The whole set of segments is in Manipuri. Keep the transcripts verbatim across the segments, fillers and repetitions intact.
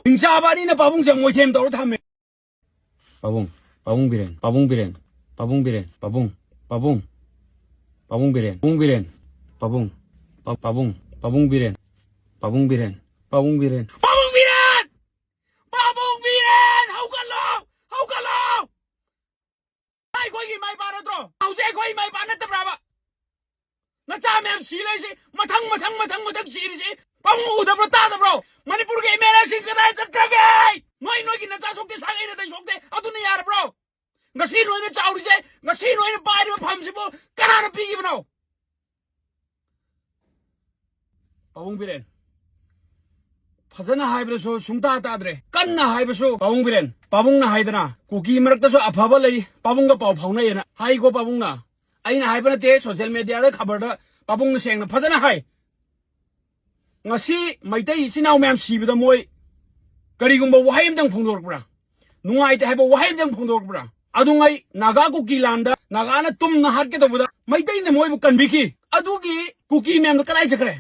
ꯍꯤꯡꯆꯥꯕ ꯑꯅꯤꯅ ꯄꯥꯕꯨꯡꯁꯦ ꯃꯣꯏꯊꯦꯝ ꯇꯧꯔ ꯊꯝꯃꯦ꯫ ꯄꯥꯕꯨꯡ, ꯄꯥꯕꯨꯡ ꯕꯤꯔꯦꯟ, ꯄꯥꯕꯨꯡ ꯕꯤꯔꯦꯟ, ꯄꯥꯕꯨꯡ, ꯄꯥꯕꯨꯡ, ꯄꯥꯕꯨꯡ ꯕꯤꯔꯦꯟ, ꯄꯥꯕꯨꯡ ꯕꯤꯔꯦꯟ, ꯄꯥꯕꯨꯡ, ꯄꯥ-, ꯄꯥꯕꯨꯡ, ꯄꯥꯕꯨꯡ ꯕꯤꯔꯦꯟ, ꯄꯥꯕꯨꯡ ꯕꯤꯔꯦꯟ, ꯄꯥꯕꯨꯡ ꯕꯤꯔꯦꯟ, ꯄꯥꯕꯨꯡ ꯕꯤꯔꯦꯟ, ꯄꯥꯕꯨꯡ ꯕꯤꯔꯦꯟ, ꯍꯧꯒꯠꯂꯣ! ꯍꯧꯒꯠꯂꯣ! ꯑꯩꯈꯣꯏꯒꯤ ꯏꯃꯥ ꯏꯄꯥ ꯅꯠꯇ꯭ꯔꯣ? ꯍꯧꯖꯤꯛ ꯑꯩꯈꯣꯏ ꯏꯃꯥ ꯏꯄꯥ ꯅꯠꯇꯕ꯭ꯔꯕ? ꯅꯆꯥ ꯃꯌꯥꯝ ꯁꯤ ꯂꯩꯁꯤ, ꯃꯊꯪ, ꯃꯊꯪ, ꯃꯊꯪ, ꯃꯊꯪ ꯁꯤꯔꯤꯁꯤ ꯄꯥꯕꯨꯡ ꯎꯗꯕ꯭ꯔꯣ, ꯇꯥꯗꯕ꯭ꯔꯣ? ꯃꯅꯤꯄꯨꯔꯒꯤ ꯑꯦꯝ ꯑꯦꯜ ꯑꯦꯁꯤꯡ ꯀꯗꯥꯏ ꯆꯠꯈ꯭ꯔꯒꯦ? ꯅꯣꯏ, ꯅꯣꯏꯒꯤ ꯅꯆꯥ ꯁꯣꯛꯇꯦ, ꯁꯥꯒꯩ ꯅꯥꯇꯩ ꯁꯣꯛꯇꯦ, ꯑꯗꯨꯅ ꯌꯥꯔꯕ꯭ꯔꯣ? ꯉꯁꯤ ꯅꯣꯏꯅ ꯆꯥꯎꯔꯤꯁꯦ, ꯉꯁꯤ ꯅꯣꯏꯅ ꯄꯥꯏꯔꯤꯕ ꯐꯝꯁꯤꯕꯨ ꯀꯅꯥꯅ ꯄꯤꯈꯤꯕꯅꯣ? ꯄꯥꯕꯨꯡ ꯕꯤꯔꯦꯟ꯫ ꯐꯖꯅ ꯍꯥꯏꯕꯗꯁꯨ ꯁꯨꯡꯇꯥ ꯇꯥꯗ꯭ꯔꯦ꯫ ꯀꯟꯅ ꯍꯥꯏꯕꯁꯨ ꯄꯥꯕꯨꯡ ꯕꯤꯔꯦꯟ꯫ ꯄꯥꯕꯨꯡꯅ ꯍꯥꯏꯗꯅ, "ꯀꯨꯀꯤ ꯃꯔꯛꯇꯁꯨ ꯑꯐꯕ ꯂꯩ, ꯄꯥꯕꯨꯡꯒ ꯄꯥꯎ ꯐꯥꯎꯅꯩꯌꯦꯅ" ꯍꯥꯏꯀꯣ ꯄꯥꯕꯨꯡꯅ꯫ ꯑꯩꯅ ꯍꯥꯏꯕ ꯅꯠꯇꯦ, ꯁꯣꯁꯤꯌꯦꯜ ꯃꯦꯗꯤꯌꯥꯗ ꯈꯕꯔꯗ ꯄꯥꯕꯨꯡꯅ ꯁꯦꯡꯅ ꯐꯖꯅ ꯍꯥꯏ꯫ ꯉꯁꯤ ꯃꯩꯇꯩ ꯏꯆꯤꯟ ꯏꯅꯥꯎ ꯃꯌꯥꯝ ꯁꯤꯕꯗ ꯃꯣꯏ ꯀꯔꯤꯒꯨꯝꯕ ꯋꯥꯍꯩ ꯑꯝꯇꯪ ꯐꯣꯡꯗꯣꯔꯛꯄ꯭ꯔꯥ? ꯅꯨꯡꯉꯥꯏꯇꯦ ꯍꯥꯏꯕ ꯋꯥꯍꯩ ꯑꯝꯇꯪ ꯐꯣꯡꯗꯣꯔꯛꯄ꯭ꯔꯥ? ꯑꯗꯨꯉꯩ ꯅꯥꯒꯥ ꯀꯨꯀꯤ ꯂꯥꯟꯗ ꯅꯥꯒꯥꯅ ꯇꯨꯝꯅ ꯍꯥꯠꯀꯦ ꯇꯧꯕꯗ ꯃꯩꯇꯩꯅ ꯃꯣꯏꯕꯨ ꯀꯟꯕꯤꯈꯤ꯫ ꯑꯗꯨꯒꯤ ꯀꯨꯀꯤ ꯃꯌꯥꯝꯗꯣ ꯀꯗꯥꯏ ꯆꯠꯈ꯭ꯔꯦ?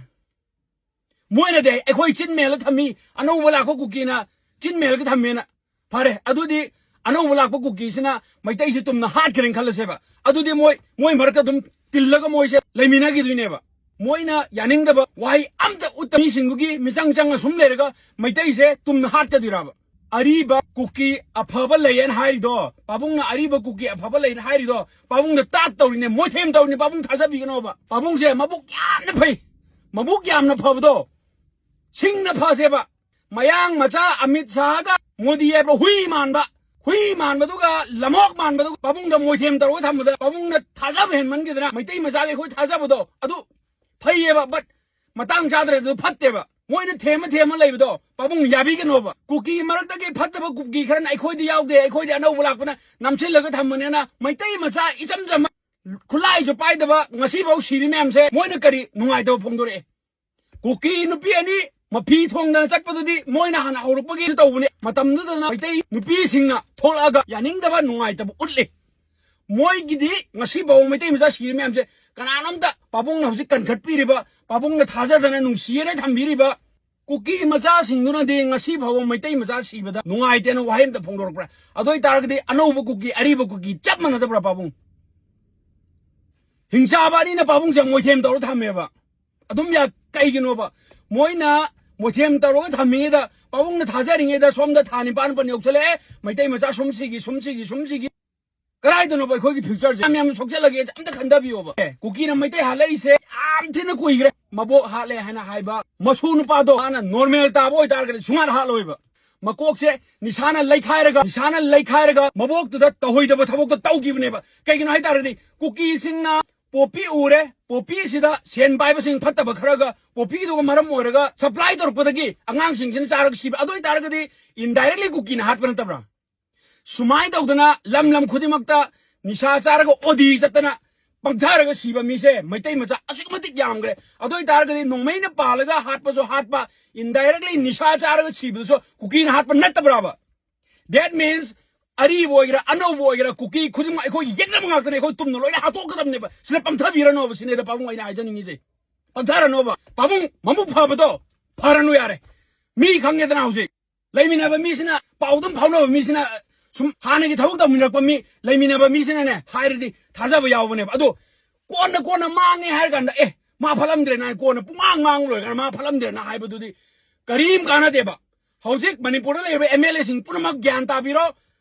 ꯃꯣꯏꯅꯗꯤ ꯑꯩꯈꯣꯏ ꯆꯤꯟ ꯃꯦꯜꯂ ꯊꯝꯃꯤ, ꯑꯅꯧꯕ ꯂꯥꯛꯄ ꯀꯨꯀꯤꯅ ꯆꯤꯟ ꯃꯦꯜꯂꯒ ꯊꯝꯃꯦꯅ꯫ ꯐꯔꯦ, ꯑꯗꯨꯗꯤ ꯑꯅꯧꯕ ꯂꯥꯛꯄ ꯀꯨꯀꯤꯁꯤꯅ ꯃꯩꯇꯩꯁꯤ ꯇꯨꯝꯅ ꯍꯥꯠꯈ꯭ꯔꯦꯅ ꯈꯜꯂꯁꯦꯕ꯫ ꯑꯗꯨꯗꯤ ꯃꯣꯏ, ꯃꯣꯏ ꯃꯔꯛꯇ ꯑꯗꯨꯝ ꯇꯤꯜꯂꯒ ꯃꯣꯏꯁꯦ ꯂꯩꯃꯤꯟꯅꯈꯤꯗꯣꯏꯅꯦꯕ꯫ ꯃꯣꯏꯅ ꯌꯥꯅꯤꯡꯗꯕ ꯋꯥꯍꯩ ꯑꯝꯇ ꯎꯠꯇ ꯃꯤꯁꯤꯡꯗꯨꯒꯤ ꯃꯤꯆꯪ ꯆꯪꯉ ꯁꯨꯝ ꯂꯩꯔꯒ ꯃꯩꯇꯩꯁꯦ ꯇꯨꯝꯅ ꯍꯥꯠꯀꯗꯣꯏꯔꯕ? ꯑꯔꯤꯕ ꯀꯨꯀꯤ ꯑꯐꯕ ꯂꯩꯌꯦꯅ ꯍꯥꯏꯔꯤꯗꯣ, ꯄꯥꯕꯨꯡꯅ ꯑꯔꯤꯕ ꯀꯨꯀꯤ ꯑꯐꯕ ꯂꯩꯅ ꯍꯥꯏꯔꯤꯗꯣ, ꯄꯥꯕꯨꯡꯅ ꯇꯥꯠ ꯇꯧꯔꯤꯅꯦ, ꯃꯣꯏꯊꯦꯝ ꯇꯧꯔꯤꯅꯦ, ꯄꯥꯕꯨꯡ ꯊꯥꯖꯕꯤꯒꯅꯣꯕ꯫ ꯄꯥꯕꯨꯡꯁꯦ ꯃꯕꯨꯛ ꯌꯥꯝꯅ ꯐꯩ, ꯃꯕꯨꯛ ꯌꯥꯝꯅ ꯐꯕꯗꯣ ꯁꯤꯡꯅ ꯐꯁꯦꯕ꯫ ꯃꯌꯥꯡ ꯃꯆꯥ ꯑꯃꯤꯠ ꯁꯥꯍꯒ ꯃꯣꯗꯤ ꯍꯥꯏꯕ ꯍꯨꯏ ꯃꯥꯟꯕ, ꯍꯨꯏ ꯃꯥꯟꯕꯗꯨꯒ ꯂꯃꯣꯛ ꯃꯥꯟꯕꯗꯨꯒ ꯄꯥꯕꯨꯡꯗ ꯃꯣꯏꯊꯦꯝ ꯇꯧꯔꯒ ꯊꯝꯕꯗ ꯄꯥꯕꯨꯡꯅ ꯊꯥꯖꯕ ꯍꯦꯟꯃꯟꯈꯤꯗꯅ ꯃꯩꯇꯩ ꯃꯆꯥꯒꯤ ꯑꯩꯈꯣꯏ ꯊꯥꯖꯕꯗꯣ ꯑꯗꯨ ꯐꯩꯌꯦꯕ, but ꯃꯇꯥꯡ ꯆꯥꯗ꯭ꯔꯦ, ꯑꯗꯨ ꯐꯠꯇꯦꯕ꯫ ꯃꯣꯏꯅ ꯊꯦꯝꯃ ꯊꯦꯝꯃ ꯂꯩꯕꯗꯣ ꯄꯥꯕꯨꯡ ꯌꯥꯕꯤꯒꯅꯣꯕ꯫ ꯀꯨꯀꯤ ꯃꯔꯛꯇꯒꯤ ꯐꯠꯇꯕ ꯀꯨꯀꯤ ꯈꯔꯅ ꯑꯩꯈꯣꯏꯗꯤ ꯌꯥꯎꯗꯦ, ꯑꯩꯈꯣꯏꯗꯤ ꯑꯅꯧꯕ ꯂꯥꯛꯄꯅ ꯅꯝꯁꯤꯜꯂꯒ ꯊꯝꯕꯅꯤꯅ ꯃꯩꯇꯩ ꯃꯆꯥ ꯏꯆꯝ ꯆꯝꯕ ꯈꯨꯠꯂꯥꯏꯁꯨ ꯄꯥꯏꯗꯕ ꯉꯁꯤꯐꯥꯎ ꯁꯤꯔꯤ ꯃꯌꯥꯝꯁꯦ ꯃꯣꯏꯅ ꯀꯔꯤ ꯅꯨꯡꯉꯥꯏꯇꯕ ꯐꯣꯡꯗꯣꯔꯛꯑꯦ? ꯀꯨꯀꯤ ꯅꯨꯄꯤ ꯑꯅꯤ ꯃꯐꯤ ꯊꯣꯡꯗꯅ ꯆꯠꯄꯗꯨꯗꯤ ꯃꯣꯏꯅ ꯍꯥꯟꯅ ꯍꯧꯔꯛꯄꯒꯤ ꯇꯧꯕꯅꯦ꯫ ꯃꯇꯝꯗꯨꯗꯅ ꯃꯩꯇꯩ ꯅꯨꯄꯤꯁꯤꯡꯅ ꯊꯣꯛꯂꯛꯑꯒ ꯌꯥꯅꯤꯡꯗꯕ ꯅꯨꯡꯉꯥꯏꯇꯕ ꯎꯠꯂꯤ꯫ ꯃꯣꯏꯒꯤꯗꯤ ꯉꯁꯤꯐꯥꯎ ꯃꯩꯇꯩ ꯃꯆꯥ ꯁꯤꯔꯤ ꯃꯌꯥꯝꯁꯦ ꯀꯅꯥꯅꯣꯝꯇ ꯄꯥꯕꯨꯡꯅ ꯍꯧꯖꯤꯛ ꯀꯟꯈꯠꯄꯤꯔꯤꯕ, ꯄꯥꯕꯨꯡꯅ ꯊꯥꯖꯗꯅ ꯅꯨꯡꯁꯤꯌꯦꯅ ꯊꯝꯕꯤꯔꯤꯕ ꯀꯨꯀꯤ ꯃꯆꯥꯁꯤꯡꯗꯨꯅꯗꯤ ꯉꯁꯤ ꯐꯥꯎꯕ ꯃꯩꯇꯩ ꯃꯆꯥ ꯁꯤꯕꯗ ꯅꯨꯡꯉꯥꯏꯇꯦꯅ ꯋꯥꯍꯩ ꯑꯝꯇ ꯐꯣꯡꯗꯣꯔꯛꯄ꯭ꯔꯥ? ꯑꯗꯨ ꯑꯣꯏꯇꯥꯔꯒꯗꯤ ꯑꯅꯧꯕ ꯀꯨꯀꯤ, ꯑꯔꯤꯕ ꯀꯨꯀꯤ ꯆꯞ ꯃꯥꯟꯅꯗꯕ꯭ꯔꯥ, ꯄꯥꯕꯨꯡ? ꯍꯤꯡꯆꯥꯕ ꯑꯅꯤꯅ ꯄꯥꯕꯨꯡꯁꯦ ꯃꯣꯏꯊꯦꯝ ꯇꯧꯔ ꯊꯝꯃꯦꯕ꯫ ꯑꯗꯨꯝ ꯌꯥ-, ꯀꯩꯒꯤꯅꯣꯕ? ꯃꯣꯏꯅ ꯃꯣꯏꯊꯦꯝ ꯇꯧꯔꯒ ꯊꯝꯃꯤꯉꯩꯗ, ꯄꯥꯕꯨꯡꯅ ꯊꯥꯖꯔꯤꯉꯩꯗ, ꯁꯣꯝꯗ ꯊꯥ ꯅꯤꯄꯥꯟ ꯃꯥꯄꯟ ꯌꯧꯁꯜꯂꯛꯑꯦ, ꯃꯩꯇꯩ ꯃꯆꯥ ꯁꯨꯝ ꯁꯤꯒꯤ, ꯁꯨꯝ ꯁꯤꯒꯤ, ꯁꯨꯝ ꯁꯤꯒꯤ꯫ ꯀꯗꯥꯏꯗꯅꯣꯕ ꯑꯩꯈꯣꯏꯒꯤ future ꯁꯦ? ꯌꯥꯝ ꯌꯥꯝꯅ ꯁꯣꯛꯆꯜꯂꯒꯦ, ꯑꯝꯇ ꯈꯟꯊꯕꯤꯌꯣꯕ꯫ ꯑꯦ, ꯀꯨꯀꯤꯅ ꯃꯩꯇꯩ ꯍꯥꯠꯂꯛꯏꯁꯦ ꯌꯥꯝ ꯊꯤꯅ ꯀꯨꯏꯈ꯭ꯔꯦ꯫ ꯃꯕꯣꯛ ꯍꯥꯠꯂꯦ ꯍꯥꯏꯅ ꯍꯥꯏꯕ ꯃꯁꯨ ꯅꯨꯄꯥꯗꯣ ꯃꯥꯅ normal ꯇꯥꯕ ꯑꯣꯏꯇꯥꯔꯒꯗꯤ ꯁꯨꯡꯍꯥꯠ ꯍꯥꯠꯂꯣꯏꯕ꯫ ꯃꯀꯣꯛꯁꯦ ꯅꯤꯁꯥꯅ ꯂꯩꯈꯥꯏꯔꯒ, ꯅꯤꯁꯥꯅ ꯂꯩꯈꯥꯏꯔꯒ ꯃꯕꯣꯛꯇꯨꯗ ꯇꯧꯍꯣꯏꯗꯕ ꯊꯕꯛꯇꯣ ꯇꯧꯈꯤꯕꯅꯦꯕ꯫ ꯀꯩꯒꯤꯅꯣ ꯍꯥꯏꯇꯥꯔꯒꯗꯤ ꯀꯨꯀꯤꯁꯤꯡꯅ ꯄꯣꯄꯤ ꯎꯔꯦ, ꯄꯣꯄꯤꯁꯤꯗ ꯁꯦꯟ ꯄꯥꯏꯕꯁꯤꯡ ꯐꯠꯇꯕ ꯈꯔꯒ ꯄꯣꯄꯤꯗꯨꯒ ꯃꯔꯝ ꯑꯣꯏꯔꯒ supply ꯇꯧꯔꯛꯄꯗꯒꯤ ꯑꯉꯥꯡꯁꯤꯡꯁꯤꯅ ꯆꯥꯔꯒ ꯁꯤꯕ꯫ ꯑꯗꯨ ꯑꯣꯏꯇꯥꯔꯒꯗꯤ indirectly ꯀꯨꯀꯤꯅ ꯍꯥꯠꯄ ꯅꯠꯇꯕ꯭ꯔꯥ? ꯁꯨꯃꯥꯏꯅ ꯇꯧꯗꯅ ꯂꯝ ꯂꯝ ꯈꯨꯗꯤꯡꯃꯛꯇ ꯅꯤꯁꯥ ꯆꯥꯔꯒ ꯑꯣꯗꯤ ꯆꯠꯇꯅ ꯄꯪꯊꯔꯒ ꯁꯤꯕ ꯃꯤꯁꯦ ꯃꯩꯇꯩ ꯃꯆꯥ ꯑꯁꯨꯛꯀꯤ ꯃꯇꯤꯛ ꯌꯥꯝꯈ꯭ꯔꯦ꯫ ꯑꯗꯨ ꯑꯣꯏꯇꯥꯔꯒꯗꯤ ꯅꯣꯡꯃꯩꯅ ꯄꯥꯜꯂꯒ ꯍꯥꯠꯄꯁꯨ ꯍꯥꯠꯄ, indirectly ꯅꯤꯁꯥ ꯆꯥꯔꯒ ꯁꯤꯕꯗꯨꯁꯨ ꯀꯨꯀꯤꯅ ꯍꯥꯠꯄ ꯅꯠꯇꯕ꯭ꯔꯥꯕ? That means ꯑꯔꯤꯕ ꯑꯣꯏꯒꯦꯔꯥ, ꯑꯅꯧꯕ ꯑꯣꯏꯒꯦꯔꯥ, ꯀꯨꯀꯤ ꯈꯨꯗꯤꯡꯃꯛ ꯑꯩꯈꯣꯏ ꯌꯦꯛꯅꯕ ꯉꯥꯛꯇꯅꯦ꯫ ꯑꯩꯈꯣꯏ ꯇꯨꯝꯅ ꯂꯣꯏꯅ ꯍꯥꯠꯇꯣꯛꯀꯗꯕꯅꯦꯕ꯫ ꯁꯤꯗ ꯄꯪꯊꯕꯤꯔꯅꯣꯕ ꯁꯤꯅꯦꯗ ꯄꯥꯕꯨꯡ ꯑꯩꯅ ꯍꯥꯏꯖꯅꯤꯡꯉꯤꯁꯦ꯫ ꯄꯪꯊꯔꯅꯣꯕ꯫ ꯄꯥꯕꯨꯡ ꯃꯕꯨꯛ ꯐꯕꯗꯣ ꯐꯔꯅꯨ ꯌꯥꯔꯦ꯫ ꯃꯤ ꯈꯪꯉꯦꯗꯅ ꯍꯧꯖꯤꯛ꯫ ꯂꯩꯃꯤꯟꯅꯕ ꯃꯤꯁꯤꯅ, ꯄꯥꯎ ꯑꯗꯨꯝ ꯐꯥꯎꯅꯕ ꯃꯤꯁꯤꯅ ꯁꯨꯝ ꯍꯥꯟꯅꯒꯤ ꯊꯕꯛ ꯇꯧꯃꯤꯟꯅꯔꯛꯄ ꯃꯤ, ꯂꯩꯃꯤꯟꯅꯕ ꯃꯤꯁꯤꯅꯅꯦ ꯍꯥꯏꯔꯗꯤ ꯊꯥꯖꯕ ꯌꯥꯎꯕꯅꯦꯕ꯫ ꯑꯗꯣ ꯀꯣꯟꯅ, ꯀꯣꯟꯅ ꯃꯥꯡꯉꯦ ꯍꯥꯏꯔ ꯀꯥꯟꯗ, "ꯑꯦ, ꯃꯥ ꯐꯠꯂꯝꯗ꯭ꯔꯦꯅ", ꯀꯣꯟꯅ ꯄꯨꯡꯃꯥꯡ ꯃꯥꯡ ꯂꯣꯏꯔꯀꯥꯟꯗ "ꯃꯥ ꯐꯠꯂꯝꯗ꯭ꯔꯦꯅ" ꯍꯥꯏꯕꯗꯨꯗꯤ ꯀꯔꯤꯝ ꯀꯥꯟꯅꯗꯦꯕ꯫ ꯍꯧꯖꯤꯛ ꯃꯅꯤꯄꯨꯔꯗ ꯂꯩꯔꯤꯕ MLA ꯁꯤꯡ ꯄꯨꯝꯅꯃꯛ ꯒ꯭ꯌꯥꯟ ꯇꯥꯕꯤꯔꯣ꯫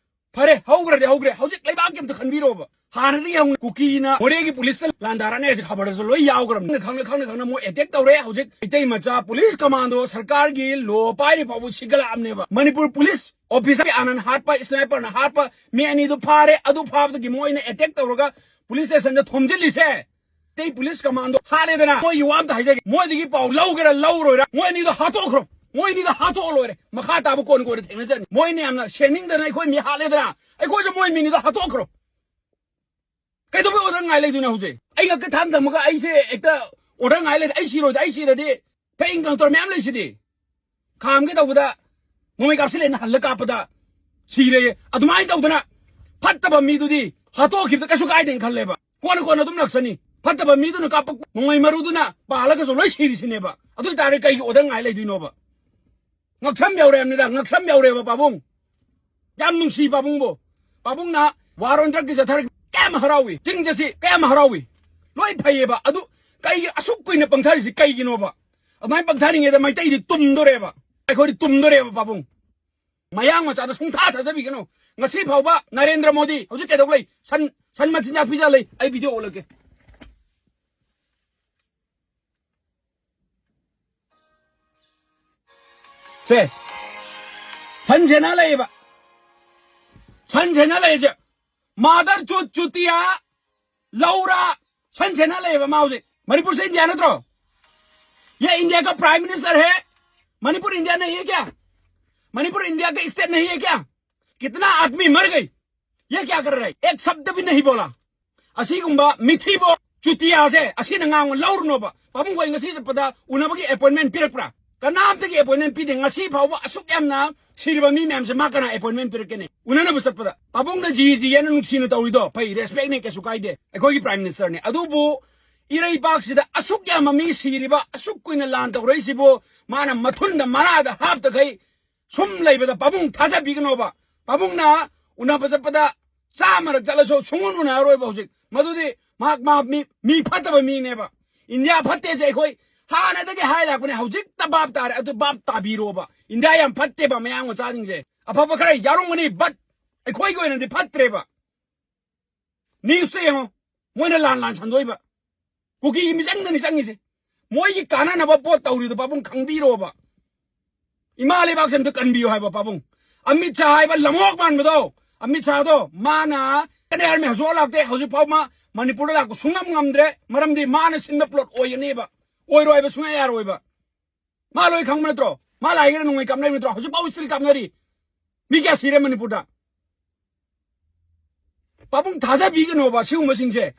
ꯐꯔꯦ, ꯍꯧꯈ꯭ꯔꯗꯤ ꯍꯧꯈ꯭ꯔꯦ꯫ ꯍꯧꯖꯤꯛ ꯂꯩꯕꯥꯛꯀꯤ ꯑꯝꯇ ꯈꯟꯕꯤꯔꯣꯕ꯫ ꯍꯥꯟꯅꯗꯒꯤ ꯍꯧꯅ ꯀꯨꯀꯤꯅ ꯃꯣꯔꯦꯒꯤ ꯄꯨꯂꯤꯁꯇ ꯂꯥꯟꯗꯥꯔꯛꯑꯅꯤ ꯍꯥꯏꯁꯦ ꯈꯕꯔꯗꯁꯨ ꯂꯣꯏ ꯌꯥꯎꯈ꯭ꯔꯕꯅꯤ꯫ ꯈꯪꯅ, ꯈꯪꯅ, ꯈꯪꯅ ꯃꯣꯏ attack ꯇꯧꯔꯦ꯫ ꯍꯧꯖꯤꯛ ꯃꯩꯇꯩ ꯃꯆꯥ ꯄꯨꯂꯤꯁ ꯀꯃꯥꯟꯗꯣ ꯁꯔꯀꯥꯔꯒꯤ law ꯄꯥꯏꯔꯤ ꯐꯥꯎꯕ ꯁꯤꯒꯠꯂꯛꯑꯕꯅꯦꯕ꯫ ꯃꯅꯤꯄꯨꯔ ꯄꯨꯂꯤꯁ officer ꯑꯥꯅꯟ ꯍꯥꯠꯄ, sniperꯅ ꯍꯥꯠꯄ, ꯃꯤ ꯑꯅꯤꯗꯨ ꯐꯥꯔꯦ꯫ ꯑꯗꯨ ꯐꯥꯕꯗꯒꯤ ꯃꯣꯏꯅ attack ꯇꯧꯔꯒ ꯄꯨꯂꯤꯁ ꯁ꯭ꯇꯦꯁꯟꯗ ꯊꯣꯝꯖꯤꯜꯂꯤꯁꯦ꯫ ꯑꯇꯩ ꯄꯨꯂꯤꯁ ꯀꯃꯥꯟꯗꯣ ꯍꯥꯠꯂꯦꯗꯅ, ꯃꯣꯏꯒꯤ ꯋꯥ ꯑꯝꯇ ꯍꯥꯏꯖꯒꯦ, ꯃꯣꯏꯗꯒꯤ ꯄꯥꯎ ꯂꯧꯒꯦꯔꯥ ꯂꯧꯔꯣꯏꯔꯥ, ꯃꯣꯏ ꯑꯅꯤꯗꯣ ꯍꯥꯠꯇꯣꯛꯈ꯭ꯔꯣ, ꯃꯣꯏ ꯑꯅꯤꯗꯣ ꯍꯥꯠꯇꯣꯛꯑ ꯂꯣꯏꯔꯦ, ꯃꯈꯥ ꯇꯥꯕ ꯀꯣꯟ ꯀꯣꯟꯅ ꯊꯦꯡꯅꯖꯅꯤ꯫ ꯃꯣꯏꯅ ꯌꯥꯝꯅ ꯁꯦꯝꯅꯤꯡꯗꯅ ꯑꯩꯈꯣꯏ ꯃꯤ ꯍꯥꯠꯂꯦꯗꯅ, ꯑꯩꯈꯣꯏꯁꯨ ꯃꯣꯏ ꯃꯤꯅꯤꯗꯣ ꯍꯥꯠꯇꯣꯛꯈ꯭ꯔꯣ꯫ ꯀꯩꯗꯧꯕꯩ order ꯉꯥꯏ ꯂꯩꯗꯣꯏꯅꯣ ꯍꯧꯖꯤꯛ? ꯑꯩ ꯉꯛꯀ ꯊꯥꯡ ꯊꯝꯃꯒ ꯑꯩꯁꯦ ꯍꯦꯛꯇ order ꯉꯥꯏ ꯂꯩꯔꯦ꯫ ꯑꯩ ꯁꯤꯔꯣꯏꯗ, ꯑꯩ ꯁꯤꯔꯗꯤ ꯐꯦꯡ ꯀꯩꯅꯣ ꯇꯧꯔ ꯃꯌꯥꯝ ꯂꯩꯁꯤꯗꯤ꯫ ꯈꯥꯝꯒꯦ ꯇꯧꯕꯗ ꯅꯣꯡꯃꯩ ꯀꯥꯞꯁꯤꯜꯂꯦꯅ ꯍꯜꯂ ꯀꯥꯞꯄꯗ ꯁꯤꯔꯦ꯫ ꯑꯗꯨꯃꯥꯏꯅ ꯇꯧꯗꯅ ꯐꯠꯇꯕ ꯃꯤꯗꯨꯗꯤ ꯍꯥꯠꯇꯣꯛꯈꯤꯕꯗ ꯀꯩꯁꯨ ꯀꯥꯏꯗꯦꯅ ꯈꯜꯂꯦꯕ꯫ ꯀꯣꯟꯅ ꯀꯣꯟꯅ ꯑꯗꯨꯝ ꯂꯥꯛꯆꯅꯤ꯫ ꯐꯠꯇꯕ ꯃꯤꯗꯨꯅ ꯀꯥꯞꯄꯛꯄ ꯅꯣꯡꯃꯩ ꯃꯔꯨꯗꯨꯅ ꯄꯥꯜꯂꯒꯁꯨ ꯂꯣꯏ ꯁꯤꯔꯤꯁꯤꯅꯦꯕ꯫ ꯑꯗꯨ ꯑꯣꯏꯇꯥꯔꯗꯤ ꯀꯩꯒꯤ ꯑꯣꯗꯔ ꯉꯥꯏ ꯂꯩꯗꯣꯏꯅꯣꯕ? ꯉꯛꯁꯝ ꯌꯧꯔꯦ ꯍꯥꯏꯕꯅꯤꯗ, ꯉꯛꯁꯝ ꯌꯧꯔꯦꯕ ꯄꯥꯕꯨꯡ꯫ ꯌꯥꯝ ꯅꯨꯡꯁꯤ ꯄꯥꯕꯨꯡꯕꯨ꯫ ꯄꯥꯕꯨꯡꯅ ꯋꯥꯔ ꯑꯣꯟ ꯗ꯭ꯔꯛꯀꯤ ꯆꯠꯊꯔꯒ ꯀꯌꯥꯝ ꯍꯔꯥꯎꯏ, ꯆꯤꯡ ꯆꯠꯁꯤ ꯀꯌꯥꯝ ꯍꯔꯥꯎꯏ꯫ ꯂꯣꯏ ꯐꯩꯌꯦꯕ꯫ ꯑꯗꯨ ꯀꯩꯒꯤ ꯑꯁꯨꯛ ꯀꯨꯏꯅ ꯄꯪꯊꯔꯤꯁꯤ ꯀꯩꯒꯤꯅꯣꯕ? ꯑꯗꯨꯃꯥꯏꯅ ꯄꯪꯊꯔꯤꯉꯩꯗ ꯃꯩꯇꯩꯗꯤ ꯇꯨꯝꯗꯣꯔꯦꯕ, ꯑꯩꯈꯣꯏꯗꯤ ꯇꯨꯝꯗꯣꯔꯦꯕ ꯄꯥꯕꯨꯡ꯫ ꯃꯌꯥꯡ ꯃꯆꯥꯗ ꯁꯨꯡꯊꯥ ꯊꯥꯖꯕꯤꯒꯅꯨ꯫ ꯉꯁꯤ ꯐꯥꯎꯕ ꯅꯔꯦꯟꯗ꯭ꯔ ꯃꯣꯗꯤ ꯍꯧꯖꯤꯛ ꯀꯩꯗꯧ ꯂꯩ? ꯁꯟ, ꯁꯟ ꯃꯆꯤꯟꯖꯥꯛ ꯄꯤꯖ ꯂꯩ꯫ ꯑꯩ ꯚꯤꯗꯤꯑꯣ ꯎꯠꯂꯛꯀꯦ꯫ ꯁꯦ, ꯁꯟ ꯁꯦꯟꯅ ꯂꯩꯌꯦꯕ꯫ ꯁꯟ ꯁꯦꯟꯅ ꯂꯩꯁꯦ ꯃꯥꯗꯔ ꯆꯨꯠ ꯆꯨꯇꯤꯌꯥ ꯂꯧꯔꯥ ꯁꯟ ꯁꯦꯟꯅ ꯂꯩꯌꯦꯕ ꯃꯥ ꯍꯧꯖꯤꯛ꯫ ꯃꯅꯤꯄꯨꯔꯁꯦ ꯏꯟꯗꯤꯌꯥ ꯅꯠꯇ꯭ꯔꯣ? ये इंडिया का प्राइम मिनिस्टर है? मणिपुर इंडिया नहीं है क्या? मणिपुर इंडिया का स्टेट नहीं है क्या? कितना आदमी मर गई? ये क्या कर रहा है? एक शब्द भी नहीं बोला। ꯑꯁꯤꯒꯨꯝꯕ ꯃꯤꯊꯤꯕꯣ ꯆꯨꯇꯤꯌꯥꯁꯦ ꯑꯁꯤꯅ ꯉꯥꯡꯕ ꯂꯧꯔꯨꯅꯣꯕ꯫ ꯄꯥꯕꯨꯡ ꯈꯣꯏ ꯉꯁꯤ ꯆꯠꯄꯗ ꯎꯅꯕꯒꯤ ꯑꯦꯄꯣꯏꯟꯃꯦꯟ ꯄꯤꯔꯛꯄ꯭ꯔꯥ? ꯀꯅꯥꯝꯇꯒꯤ ꯑꯦꯄꯣꯏꯟꯃꯦꯟ ꯄꯤꯗꯦ꯫ ꯉꯁꯤ ꯐꯥꯎꯕ ꯑꯁꯨꯛ ꯌꯥꯝꯅ ꯁꯤꯔꯕ ꯃꯤ ꯃꯌꯥꯝꯁꯦ ꯃꯥ ꯀꯅꯥ ꯑꯦꯄꯣꯏꯟꯃꯦꯟ ꯄꯤꯔꯛꯀꯅꯤ ꯎꯅꯅꯕ ꯆꯠꯄꯗ? ꯄꯥꯕꯨꯡꯅ ꯖꯤ ꯖꯤ ꯍꯥꯏꯅ ꯅꯨꯡꯁꯤꯅ ꯇꯧꯔꯤꯗꯣ ꯐꯩ, ꯔꯦꯁꯄꯦꯛꯅꯦ, ꯀꯩꯁꯨ ꯀꯥꯏꯗꯦ, ꯑꯩꯈꯣꯏꯒꯤ ꯄ꯭ꯔꯥꯏꯝ ꯃꯤꯅꯤꯁꯇꯔꯅꯦ꯫ ꯑꯗꯨꯕꯨ ꯏꯔꯩꯄꯥꯛꯁꯤꯗ ꯑꯁꯨꯛ ꯌꯥꯝꯕ ꯃꯤ ꯁꯤꯔꯤꯕ, ꯑꯁꯨꯛ ꯀꯨꯏꯅ ꯂꯥꯟ ꯇꯧꯔꯛꯏꯁꯤꯕꯨ ꯃꯥꯅ ꯃꯊꯨꯟꯗ ꯃꯔꯥꯗ ꯍꯥꯞꯇꯈꯩ ꯁꯨꯝ ꯂꯩꯕꯗ ꯄꯥꯕꯨꯡ ꯊꯥꯖꯕꯤꯒꯅꯣꯕ꯫ ꯄꯥꯕꯨꯡꯅ ꯎꯅꯕ ꯆꯠꯄꯗ ꯆꯥꯝꯃꯔꯛ ꯆꯠꯂꯁꯨ ꯁꯨꯡꯎꯟ ꯎꯅꯔꯣꯏꯕ ꯍꯧꯖꯤꯛ꯫ ꯃꯗꯨꯗꯤ ꯃꯍꯥꯛ ꯃꯥ ꯃꯤ, ꯃꯤ ꯐꯠꯇꯕ ꯃꯤꯅꯦꯕ꯫ ꯏꯟꯗꯤꯌꯥ ꯐꯠꯇꯦꯁꯦ ꯑꯩꯈꯣꯏ ꯍꯥꯟꯅꯗꯒꯤ ꯍꯥꯏ ꯂꯥꯛꯄꯅꯦ, ꯍꯧꯖꯤꯛꯇ ꯚꯥꯞ ꯇꯥꯔꯦ꯫ ꯑꯗꯨ ꯚꯥꯞ ꯇꯥꯕꯤꯔꯣꯕ꯫ ꯏꯟꯗꯤꯌꯥ ꯌꯥꯝ ꯐꯠꯇꯦꯕ ꯃꯌꯥꯡ ꯃꯆꯥꯁꯤꯡꯁꯦ꯫ ꯑꯐꯕ ꯈꯔ ꯌꯥꯎꯔꯝꯒꯅꯤ, ꯕꯠ ꯑꯩꯈꯣꯏꯒꯤ ꯑꯣꯏꯅꯗꯤ ꯐꯠꯇ꯭ꯔꯦꯕ꯫ ꯅ꯭ꯌꯨꯁꯇ ꯌꯦꯡꯉꯣ, ꯃꯣꯏꯅ ꯂꯥꯟ ꯂꯥꯟ ꯁꯟꯗꯣꯛꯏꯕ꯫ ꯀꯨꯀꯤꯒꯤ ꯃꯤꯆꯪꯗꯅꯤ ꯆꯪꯉꯤꯁꯦ꯫ ꯃꯣꯏꯒꯤ ꯀꯥꯟꯅꯅꯕ ꯄꯣꯠ ꯇꯧꯔꯤꯗꯣ ꯄꯥꯕꯨꯡ ꯈꯪꯕꯤꯔꯣꯕ꯫ ꯏꯃꯥ ꯂꯩꯕꯥꯛꯁꯦ ꯑꯝꯇ ꯀꯟꯕꯤꯌꯨ ꯍꯥꯏꯕ ꯄꯥꯕꯨꯡ꯫ ꯑꯃꯤꯠ ꯁꯥꯍ ꯍꯥꯏꯕ ꯂꯝꯑꯣꯛ ꯃꯥꯟꯕꯗꯣ, ꯑꯃꯤꯠ ꯁꯥꯍꯗꯣ ꯃꯥꯅ ꯀꯅꯦ ꯍꯥꯏꯔꯝꯃꯤ, ꯍꯧꯖꯤꯛꯐꯥꯎ ꯂꯥꯛꯇꯦ, ꯍꯧꯖꯤꯛꯐꯥꯎ ꯃꯥ ꯃꯅꯤꯄꯨꯔꯗ ꯂꯥꯛꯄ ꯁꯨꯡꯉꯝ ꯉꯝꯗ꯭ꯔꯦ꯫ ꯃꯔꯝꯗꯤ ꯃꯥꯅ ꯁꯤꯟꯕ ꯄ꯭ꯂꯣꯠ ꯑꯣꯏꯒꯅꯦꯕ, ꯑꯣꯏꯔꯣꯏ ꯍꯥꯏꯕ ꯁꯨꯡꯌꯥ ꯌꯥꯔꯣꯏꯕ꯫ ꯃꯥ ꯂꯣꯏ ꯈꯪꯕ ꯅꯠꯇ꯭ꯔꯣ? ꯃꯥ ꯂꯥꯏꯒꯤꯔ ꯅꯣꯡꯃꯩ ꯀꯥꯞꯅꯔꯤꯕ ꯅꯠꯇ꯭ꯔꯣ? ꯍꯧꯖꯤꯛꯐꯥꯎ ꯁ꯭ꯇꯤꯜ ꯀꯥꯞꯅꯔꯤ꯫ ꯃꯤ ꯀꯌꯥ ꯁꯤꯔꯦ ꯃꯅꯤꯄꯨꯔꯗ? ꯄꯥꯕꯨꯡ ꯊꯥꯖꯕꯤꯒꯅꯣꯕ ꯁꯤꯒꯨꯝꯕꯁꯤꯡꯁꯦ꯫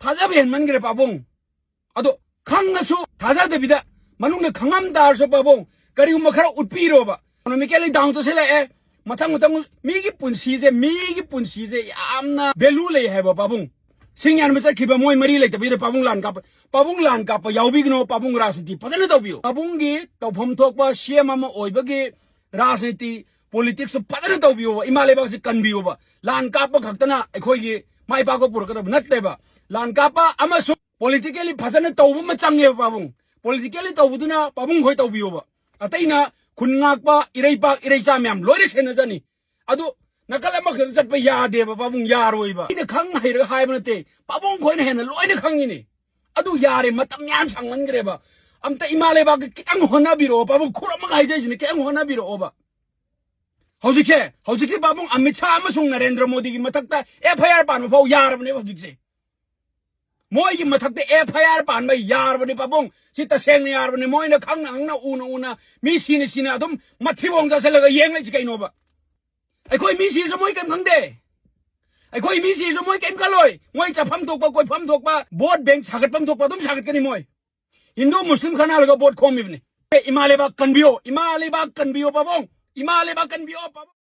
ꯊꯥꯖꯕ ꯍꯦꯟꯃꯟꯈ꯭ꯔꯦ ꯄꯥꯕꯨꯡ꯫ ꯑꯗꯣ ꯈꯪꯉꯁꯨ ꯊꯥꯖꯗꯕꯤꯗ ꯃꯅꯨꯡꯗ ꯈꯪꯉꯝ ꯇꯥꯔꯁꯨ ꯄꯥꯕꯨꯡ ꯀꯔꯤꯒꯨꯝꯕ ꯈꯔ ꯎꯠꯄꯤꯔꯣꯕ꯫ Economically down ꯆꯠꯁꯤꯜꯂꯛꯑꯦ꯫ ꯃꯊꯪ ꯃꯊꯪ ꯃꯤꯒꯤ ꯄꯨꯟꯁꯤꯁꯦ, ꯃꯤꯒꯤ ꯄꯨꯟꯁꯤꯁꯦ ꯌꯥꯝꯅ ꯚꯦꯂꯨ ꯂꯩ ꯍꯥꯏꯕ ꯄꯥꯕꯨꯡ꯫ ꯁꯤꯡ ꯌꯥꯟꯕ ꯆꯠꯈꯤꯕ ꯃꯣꯏ ꯃꯔꯤ ꯂꯩꯇꯕꯤꯗ ꯄꯥꯕꯨꯡ ꯂꯥꯟ ꯀꯥꯞꯄ, ꯄꯥꯕꯨꯡ ꯂꯥꯟ ꯀꯥꯞꯄ ꯌꯥꯎꯕꯤꯒꯅꯣ, ꯄꯥꯕꯨꯡ ꯔꯥꯖꯅꯤꯇꯤ ꯐꯖꯅ ꯇꯧꯕꯤꯌꯨ꯫ ꯄꯥꯕꯨꯡꯒꯤ ꯇꯧꯐꯝ ꯊꯣꯛꯄ ꯁꯤ ꯑꯦꯝ ꯑꯃ ꯑꯣꯏꯕꯒꯤ ꯔꯥꯖꯅꯤꯇꯤ, ꯄꯣꯂꯤꯇꯤꯛꯁꯁꯨ ꯐꯖꯅ ꯇꯧꯕꯤꯌꯣꯕ, ꯏꯃꯥ ꯂꯩꯕꯥꯛꯁꯤ ꯀꯟꯕꯤꯌꯣꯕ꯫ ꯂꯥꯟ ꯀꯥꯞꯄ ꯈꯛꯇꯅ ꯑꯩꯈꯣꯏꯒꯤ ꯃꯥꯏ ꯄꯥꯛꯄ ꯄꯨꯔꯛꯀꯗꯕ ꯅꯠꯇꯦꯕ꯫ ꯂꯥꯟ ꯀꯥꯞꯄ ꯑꯃꯁꯨꯡ ꯄꯣꯂꯤꯇꯤꯀꯦꯜꯂꯤ ꯐꯖꯅ ꯇꯧꯕ ꯑꯃ ꯆꯪꯉꯦꯕ ꯄꯥꯕꯨꯡ꯫ ꯄꯣꯂꯤꯇꯤꯀꯦꯜꯂꯤ ꯇꯧꯕꯗꯨꯅ ꯄꯥꯕꯨꯡ ꯈꯣꯏ ꯇꯧꯕꯤꯌꯣꯕ꯫ ꯑꯇꯩꯅ ꯈꯨꯟ ꯉꯥꯛꯄ, ꯏꯔꯩꯄꯥꯛ ꯏꯔꯩꯆꯥ ꯃꯌꯥꯝ ꯂꯣꯏꯅ ꯁꯦꯟꯅꯖꯅꯤ꯫ ꯑꯗꯨ ꯅꯥꯀꯜ ꯑꯃꯈꯛꯇ ꯆꯠꯄ ꯌꯥꯗꯦꯕ ꯄꯥꯕꯨꯡ, ꯌꯥꯔꯣꯏꯕ꯫ ꯑꯩꯅ ꯈꯪ ꯍꯩꯔꯒ ꯍꯥꯏꯕ ꯅꯠꯇꯦ, ꯄꯥꯕꯨꯡ ꯈꯣꯏꯅ ꯍꯦꯟꯅ ꯂꯣꯏꯅ ꯈꯪꯉꯤꯅꯦ꯫ ꯑꯗꯨ ꯌꯥꯔꯦ, ꯃꯇꯝ ꯌꯥꯝ ꯁꯥꯡꯃꯟꯈ꯭ꯔꯦꯕ꯫ ꯑꯝꯇ ꯏꯃꯥ ꯂꯩꯕꯥꯛꯀꯤ ꯈꯤꯇꯪ ꯍꯣꯠꯅꯕꯤꯔꯛꯑꯣ ꯄꯥꯕꯨꯡ, ꯈꯨꯔꯝꯃꯒ ꯍꯥꯏꯖꯩꯁꯤꯅꯦ, ꯈꯤꯇꯪ ꯍꯣꯠꯅꯕꯤꯔꯛꯑꯣꯕ꯫ ꯍꯧꯖꯤꯛꯁꯦ, ꯍꯧꯖꯤꯛꯁꯦ ꯄꯥꯕꯨꯡ ꯑꯃꯤꯠ ꯁꯥ ꯑꯃꯁꯨꯡ ꯅꯔꯦꯟꯗ꯭ꯔ ꯃꯣꯗꯤꯒꯤ ꯃꯊꯛꯇ ꯑꯦꯐ ꯑꯥꯏ ꯑꯥꯔ ꯄꯥꯟꯕ ꯐꯥꯎ ꯌꯥꯔꯕꯅꯦꯕ ꯍꯧꯖꯤꯛꯁꯦ꯫ ꯃꯣꯏꯒꯤ ꯃꯊꯛꯇ ꯑꯦꯐ ꯑꯥꯏ ꯑꯥꯔ ꯄꯥꯟꯕ ꯌꯥꯔꯕꯅꯤ ꯄꯥꯕꯨꯡ꯫ ꯁꯤ ꯇꯁꯦꯡꯅ ꯌꯥꯔꯕꯅꯤ꯫ ꯃꯣꯏꯅ ꯈꯪꯅ ꯈꯪꯅ, ꯎꯅ ꯎꯅ, ꯃꯤ ꯁꯤꯅ ꯁꯤꯅ ꯑꯗꯨꯝ ꯃꯊꯤꯕꯣꯡ ꯆꯥꯁꯤꯜꯂꯒ ꯌꯦꯡ ꯂꯩꯁꯤ ꯀꯩꯅꯣꯕ? ꯑꯩꯈꯣꯏ ꯃꯤ ꯁꯤꯔꯁꯨ ꯃꯣꯏ ꯀꯩꯝ ꯈꯪꯗꯦ꯫ ꯑꯩꯈꯣꯏ ꯃꯤ ꯁꯤꯔꯁꯨ ꯃꯣꯏ ꯀꯩꯝ ꯈꯜꯂꯣꯏ꯫ ꯃꯣꯏ ꯆꯥꯐꯝ ꯊꯣꯛꯄ, ꯀꯣꯏꯐꯝ ꯊꯣꯛꯄ, ꯚꯣꯠ ꯕꯦꯡꯛ ꯁꯥꯒꯠꯐꯝ ꯊꯣꯛꯄ ꯑꯗꯨꯝ ꯁꯥꯒꯠꯀꯅꯤ ꯃꯣꯏ꯫ ꯍꯤꯟꯗꯨ ꯃꯨꯁꯂꯤꯝ ꯈꯟꯅꯔꯒ ꯚꯣꯠ ꯈꯣꯝꯃꯤꯕꯅꯤ꯫ ꯑꯦ, ꯏꯃꯥ ꯂꯩꯕꯥꯛ ꯀꯟꯕꯤꯌꯣ, ꯏꯃꯥ ꯂꯩꯕꯥꯛ ꯀꯟꯕꯤꯌꯣ ꯄꯥꯕꯨꯡ, ꯏꯃꯥ ꯂꯩꯕꯥꯛ ꯀꯟꯕꯤꯌꯣ ꯄꯥꯕꯨꯡ꯫